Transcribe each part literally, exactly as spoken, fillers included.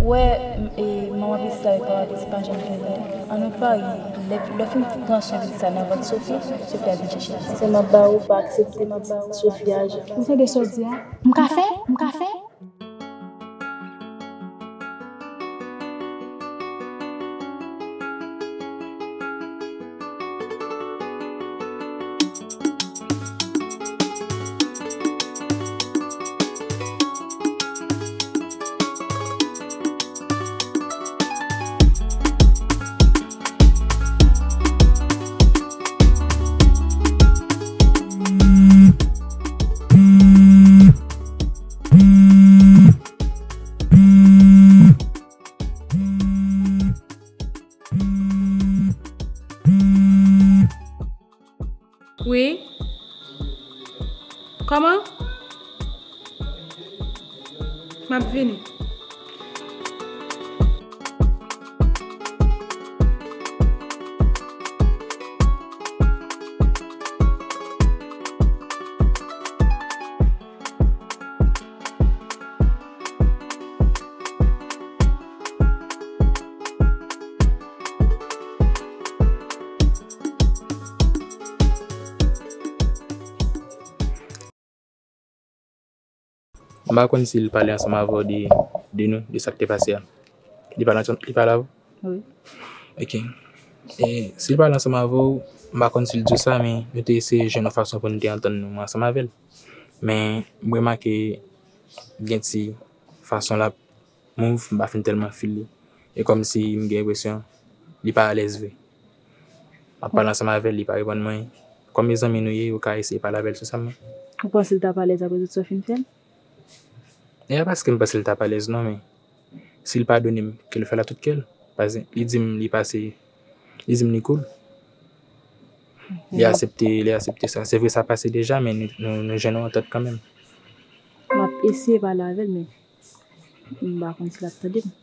Ou wè, m- e, manman pitit sa avèk papa pitit pa janm gen rèl. An nou parye, lè, lè w fin pran swen pitit sa nan vant Sophie, Sophie al vin chèche l. Se m ap ba ou, pa aksepte pitit Sophie a. Ou tande sa w di a? M ka fè? M ka fè? Wi. Kòman? M ap vini. M pa konn si l pale ansanm avè w de, de nou, de sa k te pase a. Li pale ansanm, li pale avè w? Wi. Ok. E, si l pale ansanm avè w, m pa konn si l di w sa, men nou te eseye jwenn yon fason pou nou te antann nou ansanm avè l. Men, m remake gen ti fason l ap move, m pa fin tèlman feel li. E kòmsi m gen enpresyon li pa alèz vre. M ap pale ansanm avè l, li pa reponn mwen. Kòm e zanmi nou ye, ou ka eseye pale avè l sou sa, men. Ou panse l t ap alèz apre tout sa w fin fè l? E pa paske m panse l t ap alèz non, men si l padone m, ke l fè l a tout kè l. Paske li di m li pase, li di m li cool. Li aksepte, li aksepte sa. Se vre sa pase deja, men nou, nou, nou jwenn yon antant kanmenm. M ap eseye pale avè l, men m pa konn si l ap tande m.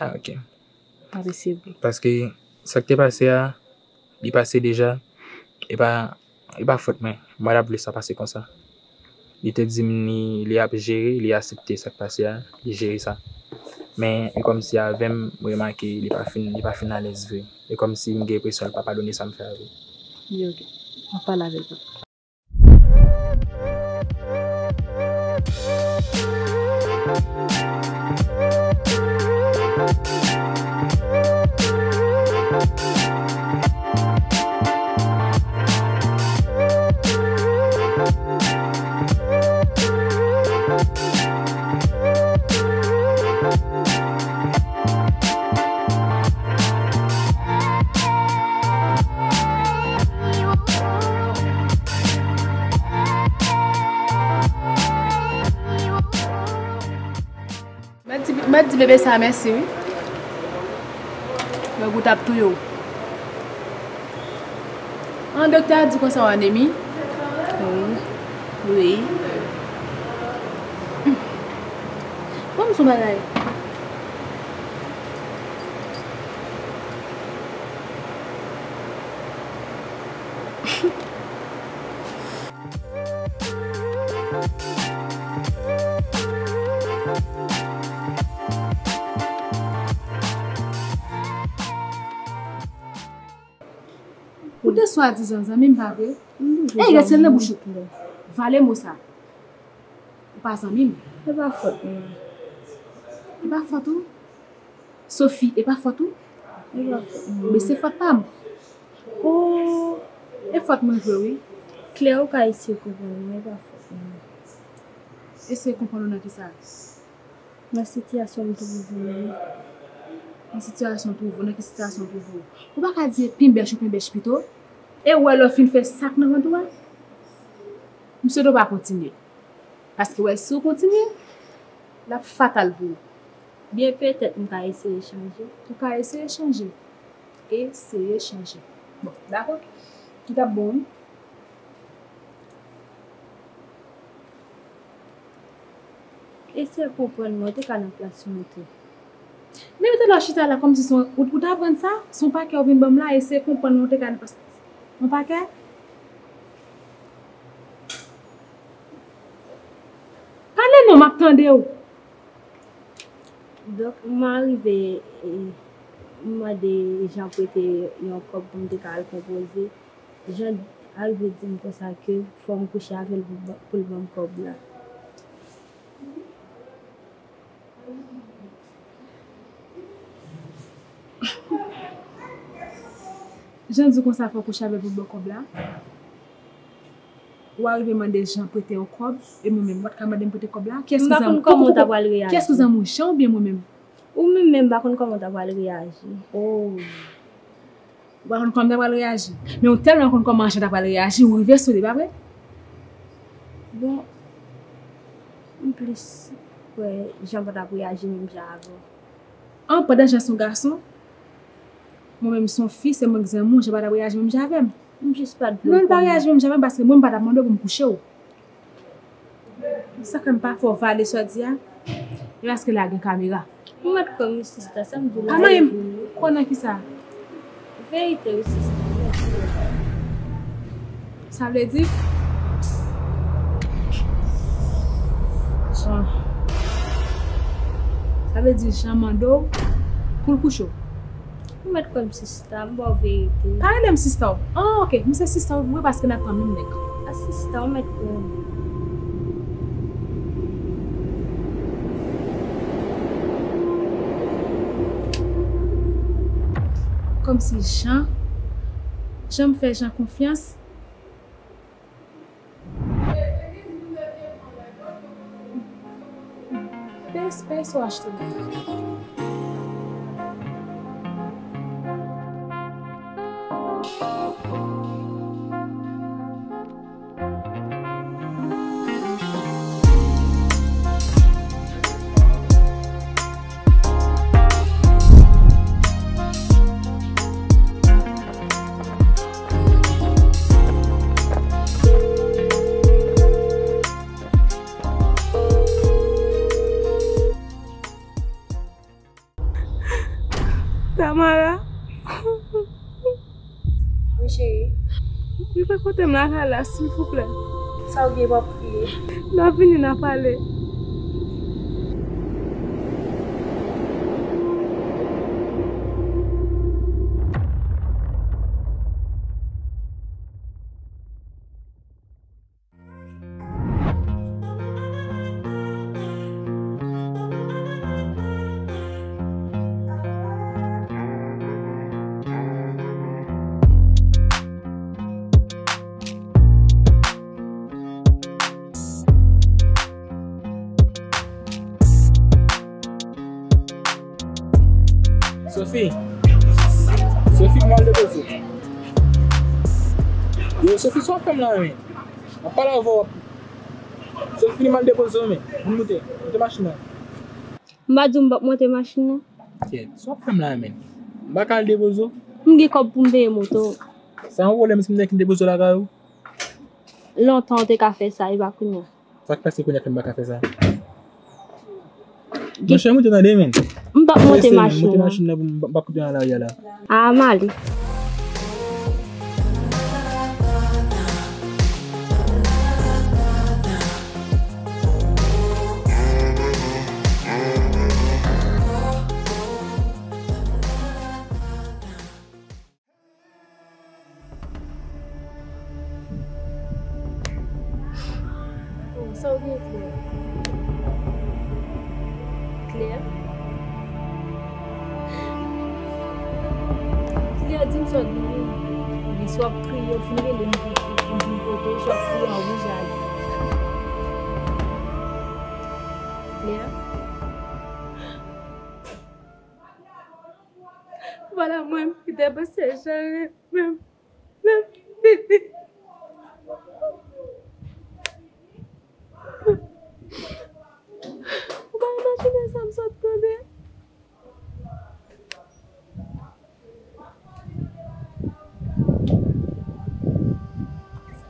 Ah, ok. M ap eseye pou. Paske sa k te pase a, li pase deja. E pa, e pa fòt mwen. Mwen ta vle sa pase konsa. Li te di m li, li ap jere, li aksepte sa k pase a, li jere sa. Men e kòmsi avè m, m remake li pa fin, li pa fin alèz vre. E kòmsi m gen enpresyon li pa padone sa m fè avè l. Li ok. M ap pale avè l pou. Mèt di, mèt di bebe sa mèsi wi. Mwen gout ap touye w. An doktè a di konsa w anemi? Wi. Wi. Ban m sou bagay. Ou te swadizan zanmi m, pa vre? Ey, rete nan bouch ou. Vale mo sa. Ou pa zanmi m. E pa fòt mwen. E pa fòt ou? Sophie, e pa fòt ou? E pa fòt mwen. Men se fòt pa m. Oh, e fòt mwen vre wi. Claire, ou ka eseye konprann mwen, e pa fòt mwen. Eseye konprann ou nan kisa? Nan sitiyasyon m twouve m nan. Nan sitiyasyon twouve w, nan ki sitiyasyon twouve w? Ou pa ka di e penbèch ou penbèch pito? E ou wè lè w fin fè sa k nan vant ou a? M swete w pa kontinye. Paske w wè si w kontinye, l ap fatal pou ou. Byen petèt m ka eseye chanje. Ou ka eseye chanje. Eseye chanje. Bon, dakò. Li t ap bon wi. Eseye konprann mwen, ou te ka nan plas mwen tou. Men talè w chita la kòmsi se yon, ou, ou t aprann sa? Se yon pakè w vin ban m la, eseye konprann mwen, ou te ka nan plas. Yon pakè? Pale non, m ap tande w. Donk, mwen arive, e, m mande Jan prete yon kòb pou m te ka al konpoze. Jan arive di m konsa ke fò m kouche avè l pou, pou l ban m kòb la. Jan di w konsa fò w kouche avè l pou l ban w kòb la. Ou arive mande Jan prete w kòb, e mwen menm, w pa t ka mande m prete kòb la? Kiyès ki zanmi w? Kiyès ki zanmi w, Jan oubyen mwen menm? Ou menm menm, m pa konn kòman w ta pral reyaji. Oh. Ou pa konn kòman m ta pral reyaji. Men ou tèlman konn kòman Jan ta pral reyaji, ou rive sou li, pa vre? Bon, m plis kwè Jan pa t ap reyaji menm jan avè w. An, pandan Jan se yon gason, mwen menm se yon fi, se mwen ki zanmi w, Jan pa t ap reyaji menm jan avè m. M jis pa t vle w konnen. Non, li pa reyaji menm jan avè m, paske mwen m pa t ap mande w pou m kouche w. Sa k fè m pa fè w vale sa w di a, e paske la gen kamera. Ou mèt kwè m wi sista, sa m di w la. Pa manyen m. Kwè nan kisa? Verite wi sista. Sa vle di? Jan. Sa vle di Jan mande w pou l kouche w. Ou mèt kwè m sista, m ba w verite. Pa rele m sista w. Ah, ok, m se sista w vre paske n ap pran menm nèg. A sista, ou mèt kwè m. Kòmsi Jan, Jan m fè Jan konfyans. P S, P S ou achte? Tamara. Wi, cheri. Rive kote m lakay la, silvouplè. Sa w gen, w ap kriye? N a vini, n a pale. Sophie. Sophie, vin al depoze w. Yo, Sophie, sa w ap fè m la, men? M ap pale avè w. Sophie, vin al depoze w, men. Vin moute. Moute machin nan. M pa di w m p ap monte machin nan. Kèt, sa w ap fè m la, men? M pa ka al depoze w? M gen kòb pou m peye moto. Sa yon pwoblèm si m te kin depoze w lakay ou? Lontan w te ka fè sa, e pa kounye a. Sa k pase kounye a fè m pa ka fè sa? Monchè, moute tande, men. M p ap monte machin nan. Moute machin nan pou m, m p ap koute nan lari a la. A, m ale. Oh, sa w gen, Claire? Claire? Claire, di m sa w gen. Ebyen, si w ap kriye, w fin rele m pou, pou, pou m vin kote w, si w ap kriye, w wouj ale. Claire? Vwala mwen ki te panse Jan renmen m. L ap vini. Ou pa imajine sa m sot tande.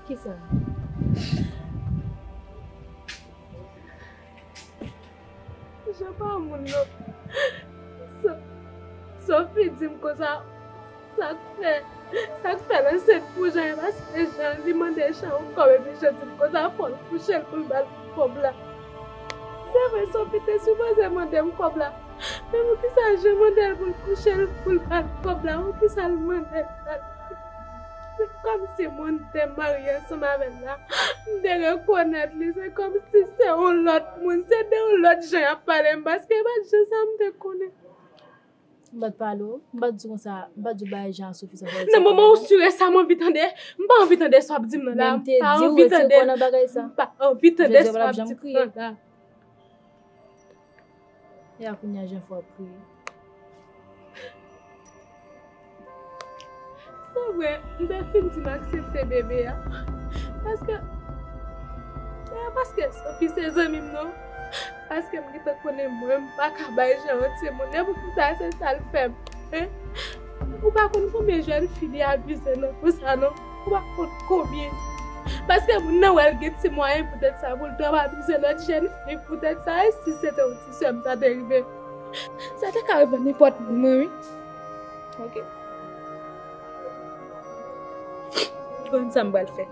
Kisa? Jan pa moun non. So-, Sophie di m konsa, sa k fè, sa k fè l ansent pou Jan, e paske Jan li mande Jan yon kòb epi Jan di l konsa fò l kouche l pou l ba l kòb la. Se vre, Sophie te sipoze mande m kòb la. Men poukisa Jean mande l pou l kouche l, pou l ba l kòb la? Poukisa l mande l sa? Se kòmsi moun te marye ansanm avè l la, m te rekonèt li. Se kòmsi se yon lòt moun, se de yon lòt jan y ap pale m, paske e pa t jan sa m te konnen. M pa t pale w, m pa t di w konsa, m pa t di w bagay jan Sophie sa fè. Nan moman ou sire sa, m anvi tande. M pa anvi tande sa w ap di m nan la. Men m te di w retire kò nan bagay sa. M pa anvi tande sa w ap di m nan la. E a kounye a Jean Fò ap kriye. Se vre, m te fin di m aksepte bebe a. Paske, e pa paske Sophie se zanmi m non. Paske m gentan konnen mwen, m pa ka bay Jean yon timoun. E poukisa se sa l fè m? Hein? Ou pa konn konbyen jèn fi li abize nan kou sa non. Ou pa konn konbyen. Paske moun nan wè l gen ti mwayen poutèt sa, pou l t ap abize lòt jèn fi poutèt sa, e si se te yon ti sè m sa te rive? Sa te ka rive nenpòt moun mwen, wi. Ok. Konn sa m pral fè.